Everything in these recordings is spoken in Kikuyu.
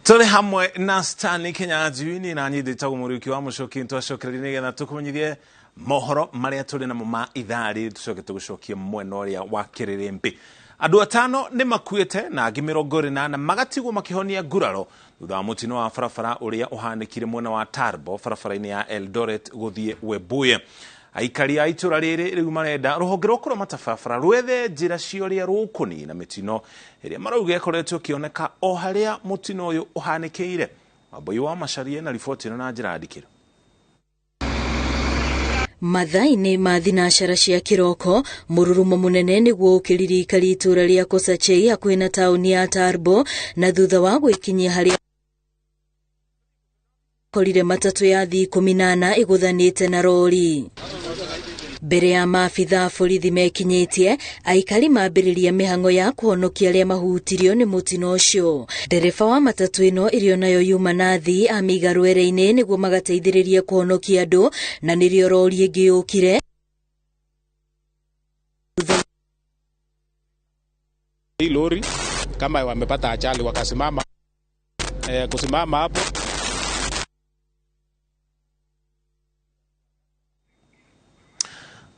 Tũrĩ hamwe na Stanley Kinyanjui niĩ na niĩ ndĩtagwo Mũriũki wa Mũcoki. Nĩtwacokereria nĩgetha tũkũmenyithie mohoro marĩa tũrĩ namo ma ithaa rĩrĩ, tũcoke tũgũcokie mwena ũrĩa wa kĩrĩrĩmbĩ. Andũ atano nĩ makuĩte na angĩ 24 magatigwo makĩhonia nguraro thutha wa mũtino wa barabara ũrĩa ũhanĩkire mwena wa Turbo barabara-inĩ ya Eldoret gũthiĩ Webuye. Aikari a itũra rĩrĩ rĩu marenda rũhonge rwa kũramata barabara rwethe njĩra cia ũrĩa rũkũnina mĩtino ĩrĩa marauga ĩkoretwo ĩkĩoneka o harĩa mũtino ũyũ ũhanĩkĩire. Wambui wa Macharia na riboti ĩno na njĩra ndikĩru. Mathaa-inĩ ma thinacara cia kĩroko, mũrurumo mũnene nĩguo ũkĩririkari itũra rĩa Kosachei hakuhĩ na taũni ya Turbo, na thutha wa gwĩkinyia harĩa korire matatũ ya thii 14 ĩgũthanĩte na rori. Mbere ya maabitha a borithi mekinyĩtie, aikari mambĩrĩria mĩhang'o ya kũhonokia arĩa mahutirio nĩ mũtino ũcio. Ndereba wa matatũ ĩno ĩrĩa nayo yuma na thii amĩiga rwere-inĩ nĩguo magateithĩrĩrie kũhonokia andũ, na nĩrĩo rori ĩngĩ yũkire. Hii lori kama wamepata ajali wakasimama, kusimama hapo.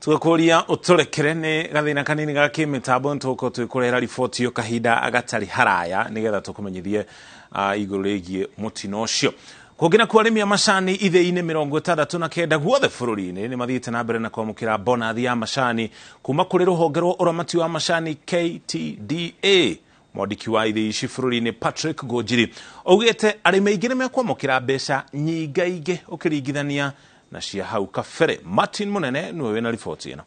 Tugakũria ũtũrekere nĩ gathĩna kanini ga kĩmĩtambo, nĩtũgũkorwo twĩkũrehera riboti ĩyo kahinda gatarĩ haraya nĩgetha tũkũmenyithie igũrũ rĩgiĩ mũtino ũcio. Kũngĩ nakuo arĩmi a macani ithĩi-inĩ 69 guothe bũrũri-inĩ nĩ mathiĩte na mbere na kwamũkĩra bonathi ya macani kuma kũrĩ rũhonge rwa ũramati wa macani KTDA. Mwandĩki wa ithĩi ici bũrũri-inĩ Patrick Ngũnjiri augĩte arĩmi aingĩ nĩ mekwamũkĩra mbeca nyingaingĩ ũkĩringithania na cia hau kabere. Martin Munene nĩwe wĩna riboti ĩno.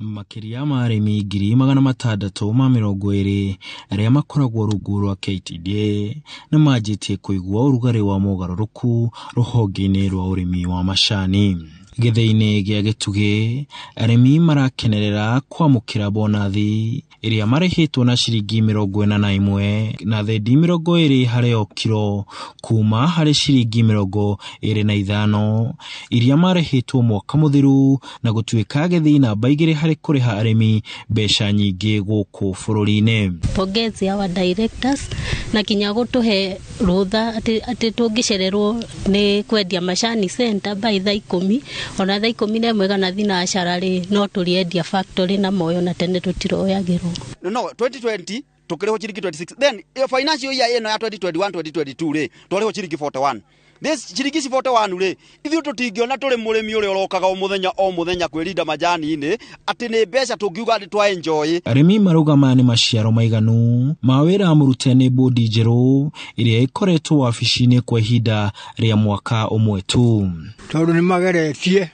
Makĩria ma arĩmi 620,000 arĩa makoragwo rungu rwa KTDA nĩ manjĩtie kũigua ũrugarĩ wa mogarũrũku rũhonge-inĩ rwa ũrĩmi wa macani. Gĩthĩi-inĩ gĩa Gĩtugĩ, arĩmi marakenerera kwamũkĩra bonathi ĩrĩa marĩhĩtwo na ciringi 41 na thendi 20 harĩ o kiro kuma harĩ ciringi 25 iria marĩhĩtwo mwaka mũthiru, na gũtuĩka gĩthĩi namba 2 harĩ kũrĩha arĩmi mbeca nyingĩ gũkũ bũrũri-inĩ. Pongezi our directors na kinya gũtũhe rũtha atĩ tũngĩcererwo nĩ kwendia macani center by thaa 10, ona thaa 11 kana thinacara rĩ, no tũrĩendia factory na moyo na tene tũtiroyagĩrwo. No, 2020 tukirihwo ciringi 26, then iyo financial year ĩno ya 2021 2022 rĩ, twarĩhwo ciringi 41. This ciringi ici 41 rĩ, ithuĩ tũtingĩona tũrĩ mũrĩmi ũrĩa ũrokaga o mũthenya o mũthenya kwĩrinda majani-inĩ atĩ nĩ mbeca tũngiuga atĩ twa enjoy. Arĩmi marauga nĩ maciaro maiganu ma wĩra mũrute nĩ bodi njerũ ĩrĩa ĩkoretwo wabici-inĩ kwa ihinda rĩa mwaka ũmwe tu. Tondũ nĩ mageretie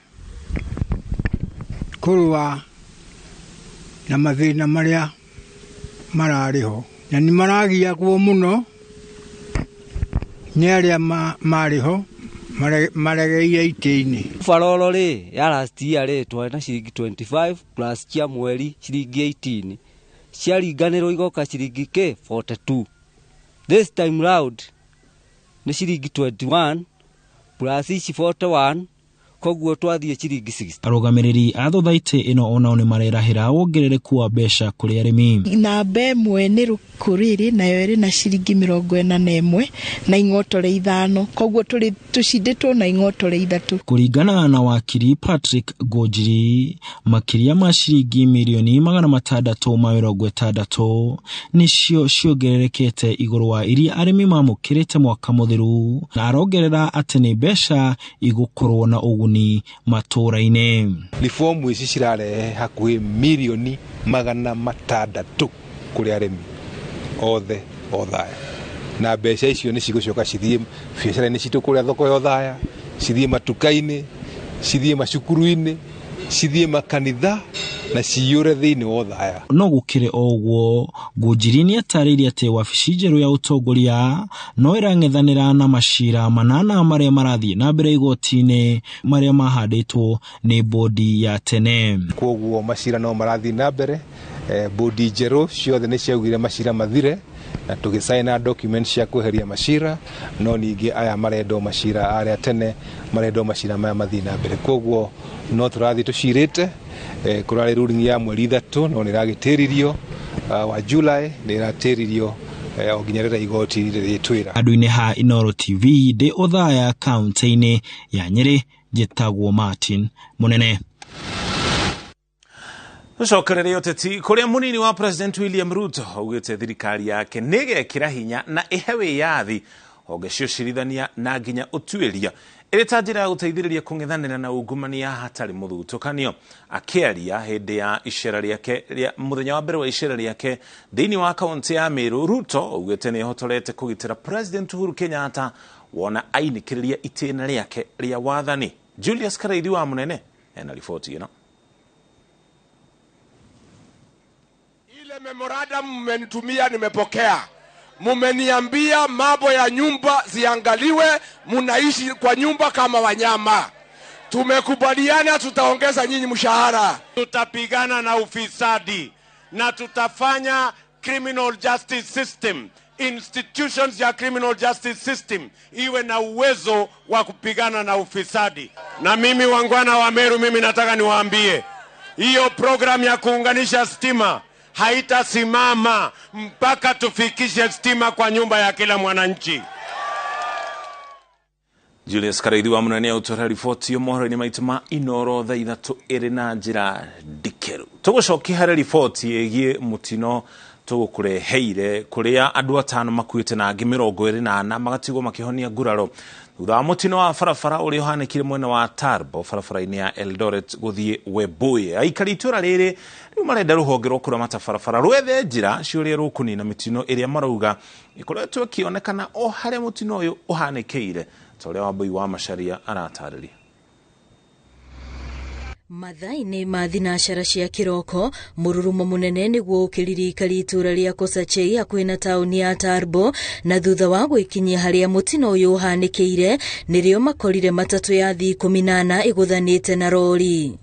kũrũa na mathĩna marĩa mararĩ ho, na nĩ maragiagwo mũno nĩ arĩa marĩ ho maregeire itĩ-inĩ. Baroro rĩ ya last year rĩ twarĩ na ciringi 25 plus cia mweri ciringi 18, ciaringanĩrwo igoka ciringi kĩ 42. This time round nĩ ciringi 21 plus ici 41, koguo twathiĩ ciringi 60. Arũgamĩrĩri a thothaitĩ ĩno onao nĩ marerahĩra wongerereku wa mbeca kũrĩ arĩmi. Namba 1 nĩ Rũkũrĩrĩ, nayo ĩrĩ na ciringi 41 na ing'otore 5, koguo tũrĩ tũcindĩtwo na ing'otore 3. Kũringana na wakiri Patrick Ngũnjiri, makĩria ma ciringi mirioni 660 nĩcio ciongererekete igũrũ wa iria arĩmi mamũkĩrĩte mwaka mũthiru, na arongerera atĩ nĩ mbeca igũkorwo na ũguni matũũra-inĩ. Reform ici cirarehe hakuhĩ mirioni 600 kũrĩ arĩmi othe Othaya, na mbeca icio nĩ cigũcoka cithiĩ biacara-inĩ citũ kũrĩa thoko ya Othaya, cithiĩ matuka-inĩ, cithiĩ macukuru-inĩ, cithiĩ makanitha na ciyũre thĩinĩ wa Othaya. No gũkĩrĩ o ũguo, Ngũnjiri nĩ atarĩirie atĩ wabici njerũ ya ũtongoria no ĩrang'ethanĩra na macira 8 marĩa marathiĩ na mbere igoti-inĩ marĩa mahandĩtwo nĩ bodi ya tene. Koguo macira no marathiĩ na mbere, bodi njerũ ciothe nĩ ciaugire macira mathire na tũgĩcaina document cia kweheria macira, no ningĩ aya marendwo macira arĩa tene marendwo macira maya mathiĩ na mbere. Koguo no tũrathiĩ tũcirĩte, kũrarĩ ruling ya mweri 3 no nĩragĩtĩririo, wa July nĩ ĩratĩririo o nginya rĩrĩa igoti rĩrĩtwĩra. Andũ-inĩ ha Inooro TV ndĩ Othaya kaunti-inĩ ya Nyĩrĩ, njĩtagwo Martin Munene. Tucokererie ũteti kũrĩa mũnini wa President William Ruto augĩte thirikari yake nĩĩgekĩra hinya na ĩhe wĩyathi honge cia ũcirithania na nginya ũtuĩria ĩrĩ ta njĩra ya gũteithĩrĩria kũng'ethanĩra na ungumania hatarĩ mũthutũkanio. Akĩaria hĩndĩ ya icera rĩake rĩa mũthenya wa mbere wa icera rĩake thĩinĩ wa kaunti ya Meru, Ruto augĩte nĩ ehotorete kũgitĩra President Uhuru Kenyatta wona ainĩkĩrĩria itĩna rĩake rĩa wathani. Julius Karaithi wa Munene ena riboti ĩno. Ile memorandum mmenitumia nimepokea. Mumeniambia mambo ya nyumba ziangaliwe, munaishi kwa nyumba kama wanyama. Tumekubaliana tutaongeza nyinyi mshahara. Tutapigana na ufisadi na tutafanya criminal justice system, institutions ya criminal justice system iwe na uwezo wa kupigana na ufisadi. Na mimi wangwana wa Meru, mimi nataka niwaambie hiyo program ya kuunganisha stima haitasimama mpaka tufikishe stima kwa nyumba ya kila mwananchi. Julius Karaithi wa Munene utwara riboti yo mohoro-inĩ maitũ ma Inooro thaa ithatũ ĩrĩ na njĩra ndikĩru. Tũgũcokia harĩ riboti ĩgiĩ mũtino tũgũkũreheire kũrĩa andũ atano makuĩte na angĩ 24 magatigwo makĩhonia nguraro thutha wa mũtino wa barabara ũrĩa ũhanĩkire mwena wa Tarbo barabara-inĩ ya Eldoret gũthiĩ Webuye. Aikari itũra rĩrĩ rĩu marenda rũhonge rwa kũramata barabara rwethe njĩra cia ũrĩa rũkũnina mĩtino ĩrĩa marauga ĩkoretwo ĩkĩonekana o harĩa mũtino ũyũ ũhanĩkĩire, ta ũrĩa Wambui wa Macharia aratarĩria. Mathaa-inĩ ma thinacara cia kĩroko, mũrurumo mũnene nĩguo ũkĩririkari itũra rĩa Kosachei hakuhĩ na taũni ya Tarbo, na thutha wa gwĩkinyia harĩa mũtino ũyũ ũhanĩkĩire nĩrĩo makorire matatũ ya thii 14 ĩgũthanĩte na rori.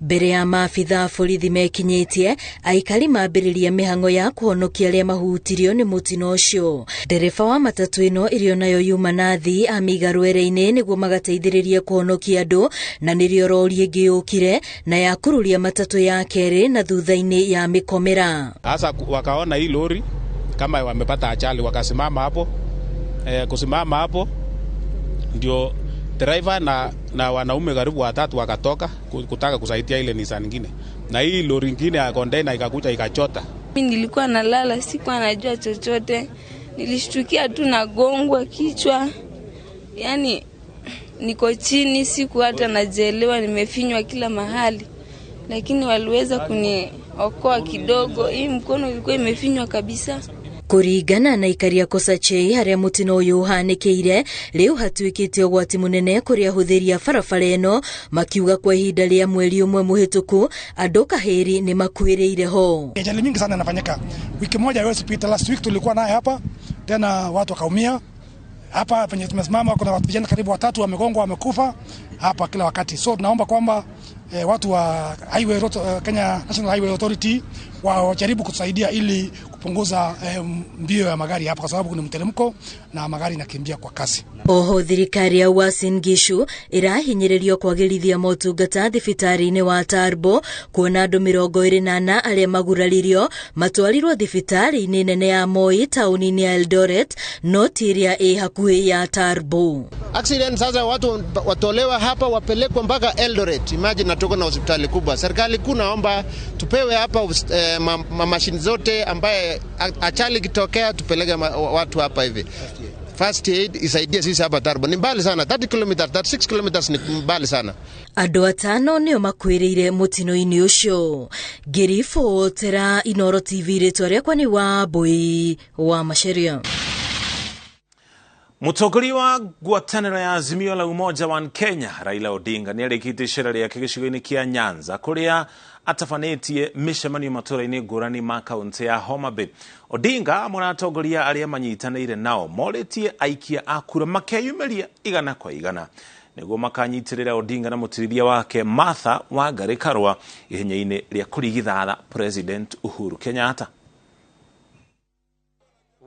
Mbere ya maabitha a borithi mekinyĩtie, aikari mambĩrĩria mĩhang'o ya kũhonokia arĩa mahutirio nĩ mũtino ũcio. Ndereba wa matatũ ĩno ĩrĩa nayo yuma na athii amĩiga rwere-inĩ nĩguo magateithĩrĩrie kũhonokia andũ, na nĩrĩo rori ĩngĩ yũkire na yakururia matatũ ya kerĩ na thutha-inĩ ya mĩkomera. Sasa wakaona hii lori kama wamepata ajali wakasimama hapo. Kusimama hapo ndio driver na wanaume karibu watatu wakatoka kutaka kusaidia ile Nissan nyingine. Na hii lori nyingine ya container ikakuja ikachota. Mimi nilikuwa nalala, sikuwa najua chochote. Nilishtukia tu nagongwa kichwa. Yaani niko chini, siku hata najielewa, nimefinywa kila mahali. Lakini waliweza kuniokoa kidogo. Hii mkono ilikuwa imefinywa kabisa. Kũringana na aikari a Kosachei harĩa mũtino ũyũ ũhanĩkĩire, rĩu hatuĩkĩte ũgwati mũnene kũrĩ ahũthĩri a barabara ĩno, makiuga kwa ihinda rĩa mweri ũmwe mũhĩtũku andũ kahĩri nĩ makuĩrĩire ho. Ajali mingi sana inafanyika. Wiki moja haiwezi pita. Last week tulikuwa naye hapa, tena watu wakaumia. Hapa penye tumesimama kuna watu vijana karibu watatu wamegongwa, wamekufa hapa kila wakati. So tunaomba kwamba watu wa Highway Kenya National Highway Authority wajaribu kutusaidia ili kupunguza mbio ya magari hapa, kwa sababu kuna mteremko na magari inakimbia kwa kasi. Oho thirikari ya Uasin Gishu irahinyĩrĩrio kwagĩrithia motungata thibitarĩ-inĩ wa Tarbo, kuona andũ 24 arĩa maguraririo matwarirwo thibitarĩ-inĩ nene ya Moi taũni-inĩ ya Eldoret, no ti ĩrĩa ĩ hakuhĩ ya Tarbo. Accident sasa watu watolewa hapa wapelekwa mpaka Eldoret. Imagine tuko na hospitali kubwa. Serikali kuu naomba tupewe hapa mashini zote ambaye ajali kitokea tupeleke watu hapa hivi. First aid isaidie sisi hapa Tarbo. Ni mbali sana, 30 kilometers, 36 kilometers ni mbali sana. Andũ atano nĩo makuĩrĩire mũtino-inĩ ũcio. Ngĩribotera Inooro TV, rĩtwa rĩakwa nĩ Wambui wa Macharia. Mũtongoria wa ngwatanĩro ya Azimio la Umoja wa Kenya Raila Odinga nĩarĩkĩtie icera rĩake gĩcigo-inĩ kĩa Nyanza kũrĩa atabanĩtie mĩcemanio matũra-inĩ ngũrani ma kaunti ya Homa Bay. Odinga hamwe na atongoria arĩa manyitanĩire nao morĩtie aikia a kura makeyumĩria igana kwa igana nĩguo makanyitĩrĩra Odinga na mũtirithia wake Martha Wangari Karua ihenya-inĩ rĩa kũrigithatha President Uhuru Kenyatta.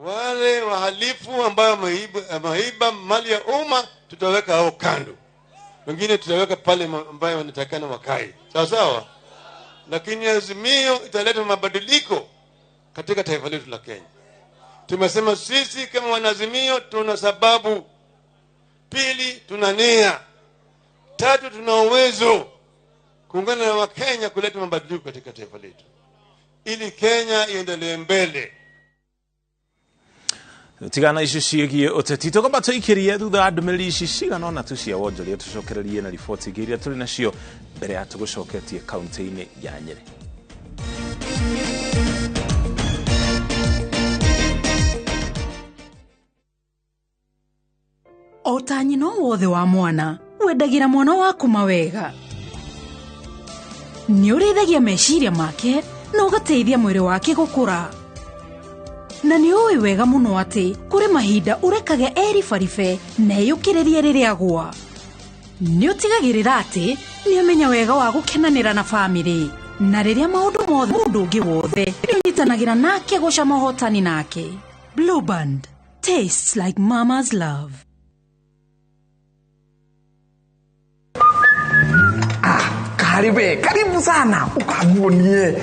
Wale wahalifu ambao wameiba mali ya umma tutaweka hao kando, wengine tutaweka pale ambayo wanatakana wakae, sawa sawa. Lakini Azimio italeta mabadiliko katika taifa letu la Kenya. Tumesema sisi kama wanaazimio tuna sababu, pili tuna nia, tatu tuna uwezo kuungana na Wakenya kuleta mabadiliko katika taifa letu ili Kenya iendelee mbele. Tigana icio ciĩgiĩ ũteti tũkamba tũikĩrie thutha wa ndũmĩrĩri ici cigana ũna tu cia wonjoria tũcokererie na riboti ingĩ iria tũrĩ nacio mbere ya tũgũcoketie kaunti-inĩ ya Nyĩrĩ. O ta nyina wothe wa mwana wendagĩra mwana waku mawega nĩ ũrĩithagia meciria make na ũgateithia mwĩrĩ wake gũkũra na nĩ ũĩ wega mũno atĩ kũrĩ mahinda ũrekage eribaribe na eyũkĩrĩrie rĩrĩa agwa nĩ ũtigagĩrĩra atĩ nĩ amenya wega wa gũkenanĩra na bamĩrĩ na rĩrĩa maũndũ mothe mũndũ ũngĩ wothe nĩ ũnyitanagĩra nake gũcama ũhotani nake. Blue Band tastes like mama's love. Karibu, karibu sana ukaguonie.